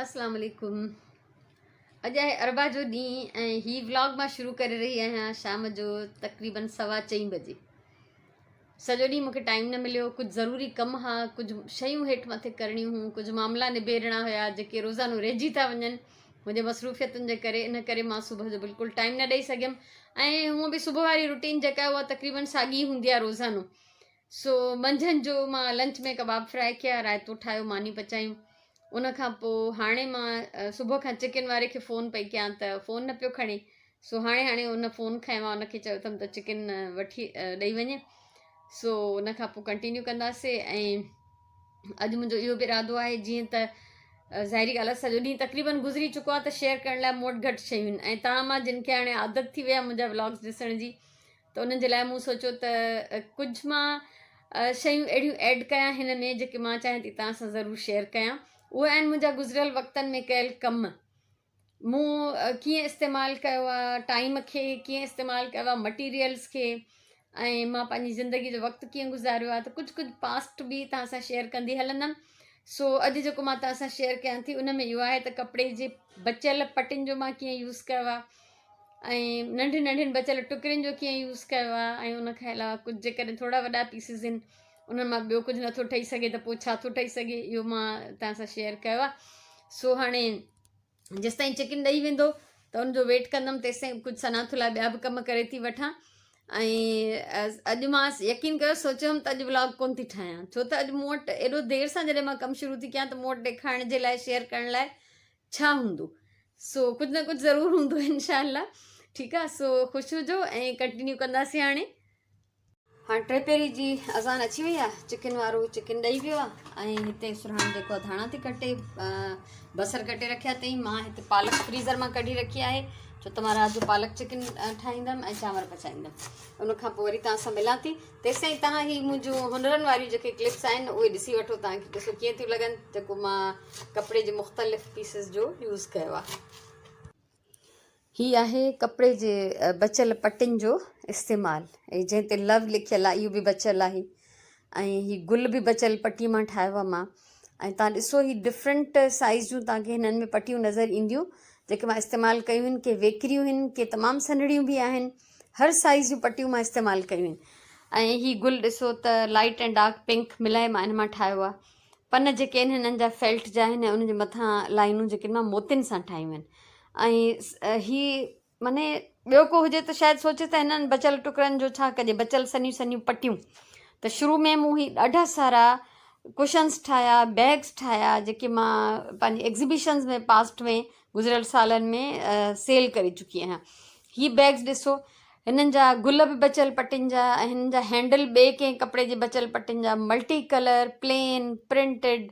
اسلام عليڪم اڄ آهي اربع جو ڏينهن ۽ هي ولاگ مان شروع ڪري رهي آهيان شام جو تقريبن سوا چئين بجي سڄو ڏينهن مونکي ٽائيم نه مليو ڪجهه ضروري ڪم ها ڪجهه شيون هيٺ مٿي ڪرڻيون هيون ڪجهه معاملا نبيرڻا هيا جيڪي روزانو رهجي ٿا وڃن منهنجي مصروفيتن جي ڪري ان ڪري مان صبح جو بلڪل ٽائيم نه ڏئي سگهيم ۽ هونء به صبح واري روٽين جيڪا اها تقريبن ساڳي هوندي آهي روزانو سو منجهند جو مان لنچ ۾ ڪباب فرائي ڪيا، رائتو ٺاهيو، مانيون پچايون. ان کان پوء هاڻي مان صبح کان چڪن واري کي فون پئي ڪيان ته فون نه پيو کڻي. سو هاڻي هاڻي ان فون کنيو آهي، ان کي چيو اٿم ته چڪن وٺي ڏئي وڃي. سو ان کان پوء ڪنٽينيو ڪنداسي ۽ اڄ منهنجو اهو به ارادو آهي جيئن ته ظاهري ڳالهه آهي سڄو ڏينهن تقريبن گذري چڪو آهي ته شيئر ڪرڻ لاء مون وٽ گهٽ شيون آهن ۽ توهان مان جن کي هاڻي عادت ٿي وئي آهي منهنجا ولاگس ڏسڻ جي ته انهن جي لاء مون سوچيو ته ڪجهه مان شيون اهڙيون ايڊ ڪيان هن ۾ جيڪي مان چاهيان ٿي توهان سان ضرور شيئر ڪيان اهي آهن منهنجا گذريل وقتن ۾ ڪيل ڪم مون ڪيئن استعمال ڪيو آهي ٽائيم کي ڪيئن استعمال ڪيو آهي مٽيريلس کي ۽ مان پنهنجي زندگي جو وقت ڪيئن گذاريو آهي ته ڪجهه ڪجهه پاسٽ به توهان سان شيئر ڪندي هلندم سو اڄ جيڪو مان توهان سان شيئر ڪيان ٿي ان ۾ اهو آهي ته ڪپڙي جي بچيل پٽين جو مان ڪيئن يوز ڪيو آهي ۽ ننڍين ننڍين بچيل ٽڪرين جو ڪيئن يوز ڪيو آهي ۽ ان کان علاوه ڪجهه جيڪڏهن ٿورا وڏا پيسز آهن انهن مان ٻيو ڪجهه نٿو ٺهي سگهي ته پوء ڇا ٿو ٺهي سگهي اهو مان توهان سان شيئر ڪيو آهي سو هاڻي جيستائين چڪن ڏئي ويندو ته ان جو ويٽ ڪندم تيستائين ڪجهه سناٿو لاء ٻيا به ڪم ڪري ٿي وٺان ۽ اڄ مان يقين ڪيو سوچيو هوم ته اڄ ولاگ ڪون ٿي ٺاهيان ڇو ته اڄ مون وٽ ايڏو دير سان جڏهن مان ڪم شروع ٿي ڪيان ته مون وٽ ڏيکارڻ جي لاء شيئر ڪرڻ لاء ڇا هوندو سو ڪجهه نه ڪجهه ضرور هوندو انشاء الله ٺيڪ آ سو خوش هجو ۽ ڪنٽينيو ڪنداسين هاڻي هاڻ ٽي پهري جي اذان اچي وئي آ چڪن وارو چڪن ڏئي ويو آ ۽ هتي سرهاڻ جيڪو آ ڌاڻا ٿي ڪٽي بصر ڪٽي رکيا اٿئي مان هتي پالڪ فريزر مان ڪڍي رکي آهي ڇو ته مان رات جو پالڪ چڪن ٺاهيندم ۽ چانور پچائيندم ان کان پوء وري توهان سان ملان ٿي تيستائين توهان هي منهنجون هنرن واريون جيڪي ڪلپس آهن اهي ڏسي وٺو توهان کي ڏسو ڪيئن ٿيون لڳن جيڪو مان ڪپڙي جي مختلف پيسز جو يوز ڪيو آهي. هي آهي ڪپڙي جي بچيل پٽين جو استعمال ۽ جنهن تي لو لکيل آهي اهو به بچيل آهي ۽ هي گل به بچيل پٽي مان ٺاهيو آهي مان ۽ تان ڏسو هي ڊفرنٽ سائز جون تان کي هنن ۾ پٽيون نظر اينديون جيڪي مان استعمال ڪيون آهن ڪي ويڪريون آهن ڪي تمام سنهڙيون به آهن هر سائيز جون پٽيون مان استعمال ڪيون آهن ۽ هي گل ڏسو ته لائيٽ ۽ ڊارڪ پنڪ ملائي مان ان مان ٺاهيو آهي پن جيڪي آهن هنن جا فيلٽ جا آهن ۽ ان جي مٿان لائنون جيڪي مان موتين سان ٺاهيون آهن ۽ هي معني ٻيو ڪو هجي ته شايد سوچي ته هنن بچيل ٽڪرن جو ڇا ڪجي بچيل سنهيون سنهيون پٽيون ته شروع ۾ مون هي ڏاڍا سارا ڪشنس ٺاهيا بيگس ٺاهيا جيڪي مان پنهنجي ايگزيبيشنز ۾ پاسٽ ۾ گذريل سالن ۾ سيل ڪري چڪي آهيان هي بيگز ڏسو هنن جا گل به بچيل پٽين جا ۽ هنن جا هينڊل ٻئي ڪنهن ڪپڙي جي بچيل پٽين جا ملٽي ڪلر پلين پرنٽيڊ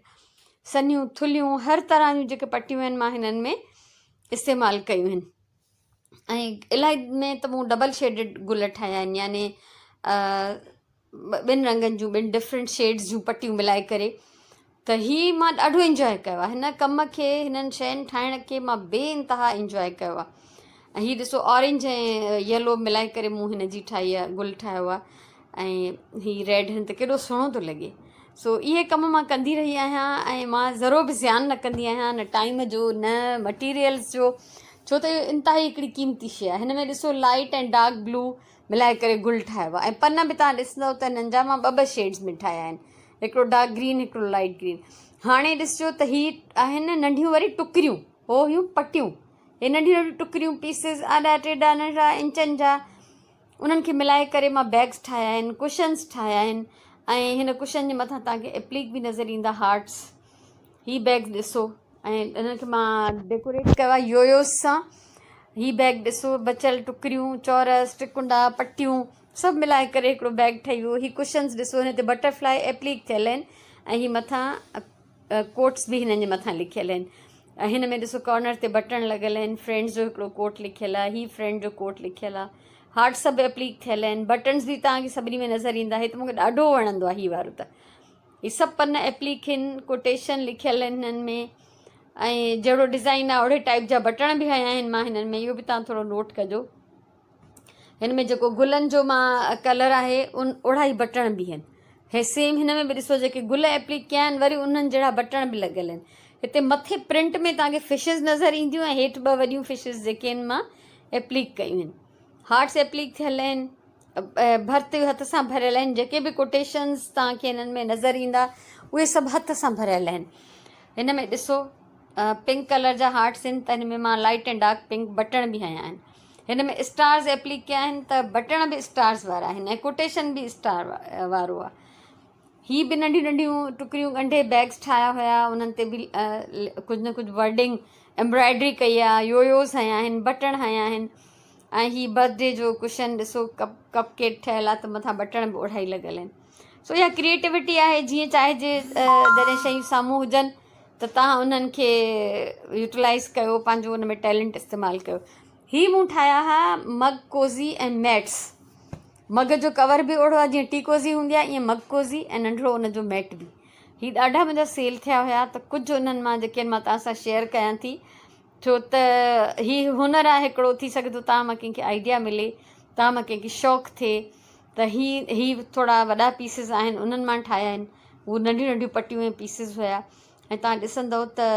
سنهيون ٿلهيون هر طرح جون جيڪي پٽيون آهن مان هنن ۾ استعمال ڪيون آهن ۽ الاهي ۾ ته مون ڊبل شيڊڊ گل ٺاهيا آهن يعني ٻن رنگن جون ٻن ڊفرنٽ شيڊز جون پٽيون ملائي ڪري ته هي مان ڏاڍو انجواء ڪيو آهي هن ڪم کي هنن شين ٺاهڻ کي مان بي انتها انجواء ڪيو آهي ۽ هي ڏسو اورينج ۽ يلو ملائي ڪري مون هن جي ٺاهي آهي گل ٺاهيو آهي ۽ هي ريڊ هن ته ڪيڏو سهڻو ٿو لڳي سو اهي ڪم مان ڪندي رهي آهيان ۽ مان ذرو به زيان نه ڪندي آهيان نه ٽائيم جو نه مٽيريلز جو ڇو ته اهو انتهائي هڪڙي قيمتي شيء آهي هن ۾ ڏسو لائيٽ ۽ ڊارڪ بلو ملائي ڪري گل ٺاهيو آهي ۽ پن به توهان ڏسندؤ ته هنن جا مان ٻه ٻه شيڊز ۾ ٺاهيا آهن هڪڙو ڊارڪ گرين هڪڙو لائيٽ گرين هاڻي ڏسجو ته هي آهن ننڍيون وري ٽڪريون هو هيون پٽيون هي ننڍيون ننڍيون ٽڪريون پيسز آڏا ٽيڏا ننڍڙا انچن جا انهن کي ملائي ڪري مان بيگس ٺاهيا آهن ڪشنس ٺاهيا آهن ۽ هن ڪشن جي مٿان توهان کي ايپليڪ به نظر ايندا هارٽس هي بيگ ڏسو ۽ انهن کي مان ڊيڪوريٽ ڪيو آهي يويوز سان هي بيگ ڏسو بچيل ٽڪريون چورس ٽڪنڊا پٽيون سڀ ملائي ڪري هڪڙو بيگ ٺهي ويو هي ڪشنس ڏسو هن تي بٽرفلائي ايپليڪ ٿيل آهن ۽ هي مٿان ڪوٽس به هنن جي مٿان لکيل آهن ۽ هن ۾ ڏسو ڪارنر تي بٽڻ لڳل آهن فرينڊز جو هڪڙو ڪوٽ لکيل آهي هي فرينڊ جو ڪوٽ لکيل آهي هارٽ سڀ ايپليڪ ٿيل آهن بٽنس به توهان کي سڀني ۾ نظر ايندا هي ته مونکي ڏاڍو وڻندو آهي هي وارو ته هي سڀ پن ايپليڪن ڪوٽيشن لکيل آهن هنن ۾ ۽ جهڙو ڊزائين آهي اهڙي ٽائپ جا بٽڻ به هنيا آهن مان هنن ۾ اهو به تان ٿورو نوٽ ڪجو هن ۾ جيڪو گلن جو مان ڪلر آهي ان اهڙا ئي بٽڻ به آهن هي سيم هن ۾ به ڏسو جيڪي گل ايپليڪ ڪيا آهن وري انهن جهڙا بٽڻ به لڳل آهن هتي مٿي پرنٽ ۾ توهان کي فشز نظر اينديون ۽ هيٺ ٻه وڏيون فشز جيڪي آهن مان ايپليڪ ڪيون آهن. هارٽس ايپليڪ ٿيل آهن، ڀرت هٿ سان ڀريل آهن، جيڪي به ڪوٽيشنز توهان کي هنن ۾ نظر ايندا اهي سڀ هٿ سان ڀريل آهن. هن ۾ ڏسو پنڪ ڪلر جا هارٽس آهن ته هن ۾ مان لائٽ ۽ ڊارڪ پنڪ بٽڻ به هنيا آهن. هن ۾ اسٽارز ايپليڪ ڪيا آهن ته بٽڻ به اسٽارز وارا آهن ۽ ڪوٽيشن به اسٽار وارو آهي. هي به ننڍيون ننڍيون ٽڪريون ڳنڍي بيگس ٺاهيا هيا انهن تي به ڪجهه نه ڪجهه ورڊنگ ايمبرائڊري ڪئي آهي يويوز هنيا آهن بٽڻ هنيا آهن ۽ هي برٿ ڊي جو ڪشن ڏسو ڪپ ڪپ ڪيڪ ٺهيل آهي ته مٿان بٽڻ به اوڙها ئي لڳل آهن سو اها ڪريئيٽوٽي آهي جيئن چاهجي جڏهن شيون سامهون هجن ته تهان انهن کي يوٽيلائز ڪيو پنهنجو ان ۾ ٽيلنٽ استعمال ڪيو هي مون ٺاهيا هئا مگ ڪوزي ۽ ميٽس مگ جو ڪور به اوڙو آهي جيئن ٽي ڪوزي هوندي آهي ائين مگ ڪوزي ۽ ننڍڙو ان جو ميٽ به. هي ڏاڍا منهنجا سيل ٿيا هيا ته ڪجهه انهن مان جيڪي آهن مان توهان سان شيئر ڪيان ٿي ڇو ته هي هنر آهي هڪڙو ٿي سگهي ٿو توهان مان ڪنهن کي آئيڊيا ملي توهان مان ڪنهن کي شوق ٿئي ته هي هي ٿورا وڏا پيسز آهن انهن مان ٺاهيا آهن هو ننڍيون ننڍيون پٽيون ۽ پيسز هيا ۽ توهان ڏسندو ته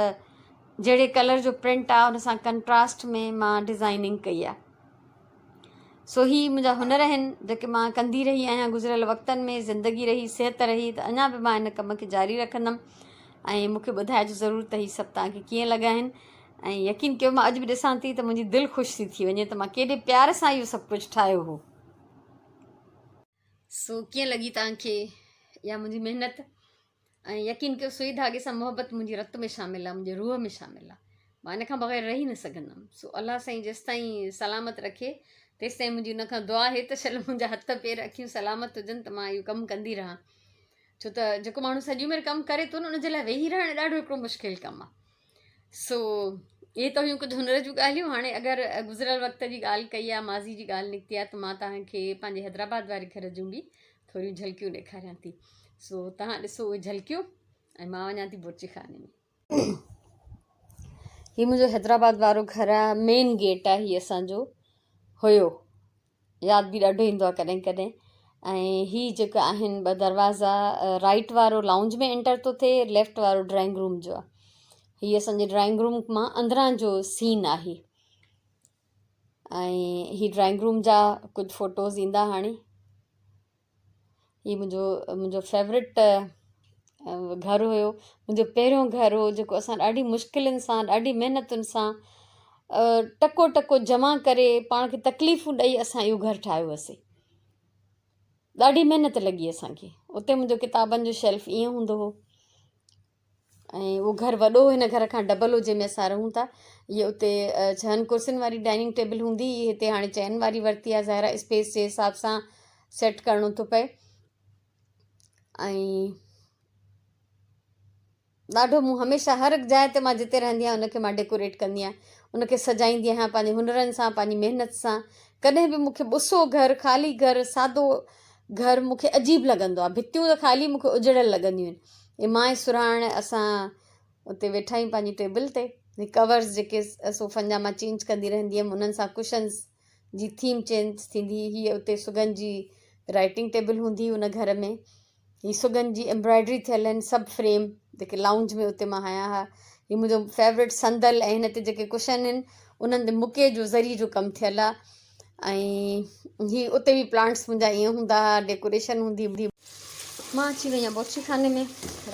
جهڙي ڪلر جو پرنٽ آهي ان سان ڪنٽراسٽ ۾ مان ڊزائننگ ڪئي آهي. سو هي منهنجا هنر آهن جيڪي مان ڪندي رهي آهيان گذريل وقتن ۾ زندگي رهي صحت رهي ته اڃا به مان هن ڪم کي جاري رکندم ۽ مون کي ٻڌائجو ضرور ته هي سڀ توهان کي ڪيئن لڳا آهن ۽ يقين ڪيو مان اڄ به ڏسان ٿي ته منهنجي دل خوش ٿي ٿي وڃي ته مان ڪيڏي پيار سان اهو سڀ ڪجهه ٺاهيو هو. سو ڪيئن لڳي توهان کي اها منهنجي محنت ۽ يقين ڪيو سوئي ڌاڳي سان محبت منهنجي رت ۾ شامل آهي منهنجي روح ۾ شامل آهي مان ان کان بغير رهي نه سگهندم سو الله سائين جيستائين سلامت رکي تيستائين منهنجي ان کان دعا آهي ته شل منهنجا هٿ پير اکيون سلامت هجن ته مان اهو ڪم ڪندي رهان ڇو ته جيڪو ماڻهو سڄي عمر ڪم ڪري ٿو نه ان جي لاء ويهي رهڻ ڏاڍو هڪڙو مشڪل ڪم آهي سو اهي ته هيون ڪجهه هنر جون ڳالهيون هاڻي اگر گذريل وقت جي ڳالهه ڪئي آهي ماضي جي ڳالهه نڪتي آهي ته مان توهان کي پنهنجي حيدرآباد واري گهر جون به ٿوريون جهلڪيون ڏيکاريان ٿي سو توهان ڏسو اهي جهلڪيون ۽ مان وڃان ٿي بورچي خاني ۾. هي منهنجو حيدرآباد وارو گهر آهي مين گيٽ آهي هي اسانجو هيو ياد به ڏاڍو ايندو آهي ڪڏهن ڪڏهن ۽ هي جيڪا آهن ٻه دروازا رائٽ وارو لائونج ۾ انٽر ٿو ٿئي ليفٽ وارو ڊرائنگ روم جو آهي هي اسانجي ڊرائنگ روم مان اندران جو سين آهي ۽ هي ڊرائنگ روم جا ڪجهه فوٽوز ايندا هاڻي هي منهنجو منهنجو فيورٽ گهر هيو منهنجو پهريون گهر هو جيڪو اسان ڏاڍي مشڪلن سان ڏاڍي محنتن سان ٽڪو ٽڪو جمع ڪري پاڻ کي تڪليفون ڏئي اسان اهو گهر ٺاهيو هوسين ڏاڍي محنت لڳي اسانکي اتي منهنجو ڪتابن جو شيلف ائين هوندو هو ۽ اهو گهر وڏو هو هن گهر کان ڊبل هو جنهن ۾ اسان رهون ٿا هيء اتي ڇهن ڪرسين واري ڊائننگ ٽيبل هوندي هئي هتي هاڻي چئن واري ورتي آهي ظاهر آهي اسپيس جي حساب سان سيٽ ڪرڻو ٿو پئي ۽ ڏاڍو مون هميشه هر جاء تي مان جتي رهندي آهيان ان کي مان ڊيڪوريٽ ڪندي آهيان ان کي سجائيندي آهيان پنهنجي هنرن سان پنهنجي محنت سان ڪڏهن به مون کي ٻسو گهر خالي گهر سادو گهر مون کي عجيب لڳندو آهي ڀتيون ته خالي مون کي اجڙيل لڳنديون آهن ۽ مان ۽ سرهاڻ اسان اتي ويٺا آهيون پنهنجي ٽيبل تي هي ڪورز جيڪي صوفن جا مان چينج ڪندي رهندي هيم انهن سان ڪشنز جي ٿيم چينج ٿيندي هئي هيء اتي سگن جي رائٽنگ ٽيبل هوندي هئي ان گهر ۾ هي سگن جي ايمبرائڊري ٿيل آهن سڀ فريم جيڪي لائونج ۾ اتي مان هنيا ها هي منهنجو فيورٽ صندل ۽ هن تي جيڪي ڪشن آهن انهن تي مڪي جو زري جو ڪم ٿيل آهي ۽ هي اتي به پلانٽس منهنجا ائين هوندا ها ڊيڪوريشن هوندي هئي. مان اچي وئي آهيان بورچي خاني ۾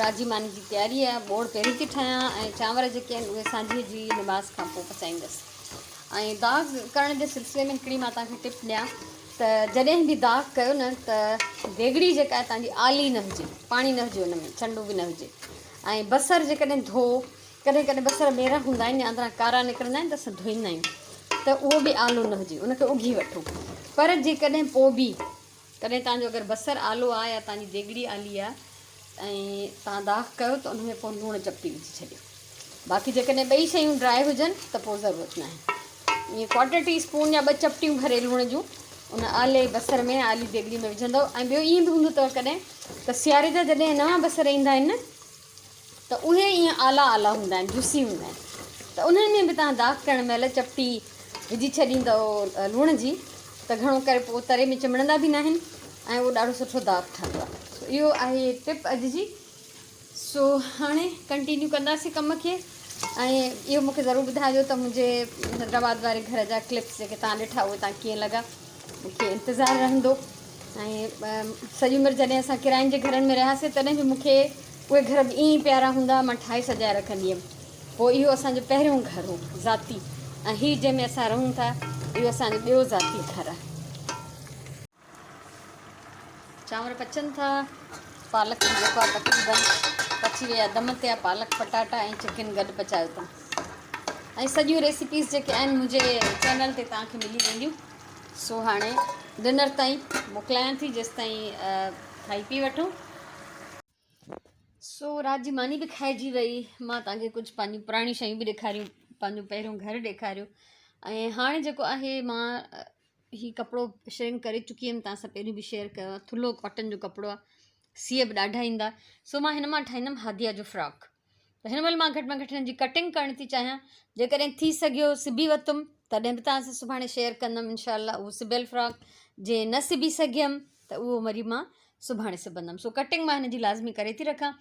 رات جي ماني جي تياري آهي ٻوڙ پهرين ٿي ٺاهيان ۽ چانور جيڪي آهن اهي سانجهيء جي نماز کان پوء پچائيندس ۽ داغ ڪرڻ جي سلسلي ۾ هڪڙي مان توهان کي ٽپ ڏيان ته جڏهن به داغ ڪيو نه ته ديڳڙي جيڪا آهي تنهنجي آلي نه هجي پاڻي نه هجي ان ۾ ڇنڊو به نه هجي ۽ بصر جيڪڏهن ڌو ڪڏهن ڪڏهن بصر ميرا هوندا آهن يا اندران ڪارا نڪرندا آهن ته اسان ڌوئيندا آهيون ته اهو به آلو نه هجي ان کي اگهي وٺو پر جيڪڏهن پوء به ڪڏهن تنهنجو اگر بصر آلو آهي يا تنهنجي ديڳڙي آلي آهي ۽ توهان داغ ڪيو ته ان ۾ پوء لوڻ چپٽي وجهي ڇڏيو باقي جيڪڏهن ٻئي شيون ڊرائي هجن ته پوء ضرورت ناهي ائين ڪوارٽر ٽي اسپون يا ٻه چپٽيون ڀري لوڻ جون ان آلي بصر ۾ آلي ديڳڙي ۾ وجهندو ۽ ٻيو ائين به هوندو اٿو ڪڏهن ته سياري جا جڏهن نوان بصر ايندا آهن نه ته اهي ائين آلا آلا هوندا آهن جوسي هوندا آهن ته انهن ۾ به توهان داغ ڪرڻ مهل چپٽي وجهي ڇڏيندؤ لوڻ جي ته گهڻو ڪري پوء تري ۾ چنبڙندا به ناهن ۽ اهو ڏاڍو سٺو داغ ٺهندو آهي سو اهو آهي ٽپ اڄ جي. سو هاڻي ڪنٽينيو ڪنداسين ڪم کي ۽ اهو مونکي ضرور ٻڌائجو ته منهنجي حيدرآباد واري گهر جا ڪلپس جيڪي تان ڏٺا اهي تان ڪيئن لڳا مونکي انتظار رهندو ۽ سڄي عمر جڏهن اسان ڪراين جي گهرن ۾ رهياسين تڏهن به مونکي اهي گهر به ائين ئي پيارا هوندا مان ٺاهي سجائي رکندي هيم پوء اهو اسانجو پهريون گهر هو ذاتي ۽ هي جنهن ۾ اسان رهون ٿا اهو اسانجو ٻيو ذاتي گهر آهي. چانور پچن ٿا پالڪ به جيڪو آهي تقريبن پچي وئي آهي دم تي آهي پالڪ پٽاٽا ۽ چڪن گڏ پچايو اٿم ۽ سڄيون ريسيپيز جيڪي آهن منهنجي چينل تي توهان کي ملي وينديون سو هاڻي ڊنر تائين موڪلايان ٿي جيستائين کائي پي وٺون سو رات جي ماني به کائجي وئي مان توهان کي ڪجهه پنهنجون پراڻيون شيون به ڏيکاريون پنهنجو پهريون گهر ڏيکاريو ۽ هاڻي جيڪو آهي مان هي ڪپڙو شرنڪ ڪري چڪي هيم توهان سان پهريون به شيئر ڪيو آهي ٿلهو ڪاٽن جو ڪپڙو آهي سيء به ڏاڍا ايندا سو مان هن مان ٺاهيندم هاديا جو فراڪ ته هن مهل مان گهٽ ۾ گهٽ هن جي ڪٽنگ ڪرڻ ٿي چاهيان جيڪڏهن ٿي سگهيو سبي ورتم تڏهن به توهان سان سڀاڻي شيئر ڪندم انشاء الله اهو سبيل فراڪ جي نه سبي سگهيم ته اهو وري مان سڀاڻي سبندم سو ڪٽنگ مان هن جي لازمي ڪري ٿي رکان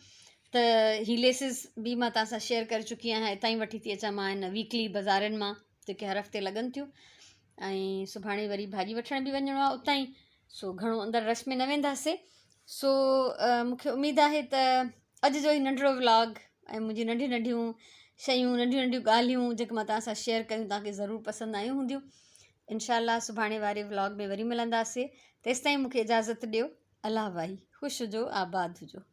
ته هي ليسز به مان توهان سان شيئر ڪري چڪي آهيان اتان ئي وٺي ٿي اچان مان هن ويڪلي بازارن مان جيڪي هر هفتي لڳن ٿيون ۽ سڀاڻي وري ڀاڄي وٺڻ به وڃڻو آهي اتان ئي سو گهڻو اندر رش ۾ نه وينداسي سو مونکي اميد آهي ته اڄ جو هي ننڍڙو ولاگ ۽ منهنجي ننڍيون ننڍيون شيون ننڍيون ننڍيون ڳالهيون جيڪي مان توهان سان شيئر ڪيون توهان کي ضرور پسند آيون هونديون انشاء الله سڀاڻي واري ولاگ ۾ وري ملنداسي تيستائين مونکي اجازت ڏيو الله واهي خوش هجو آباد هجو.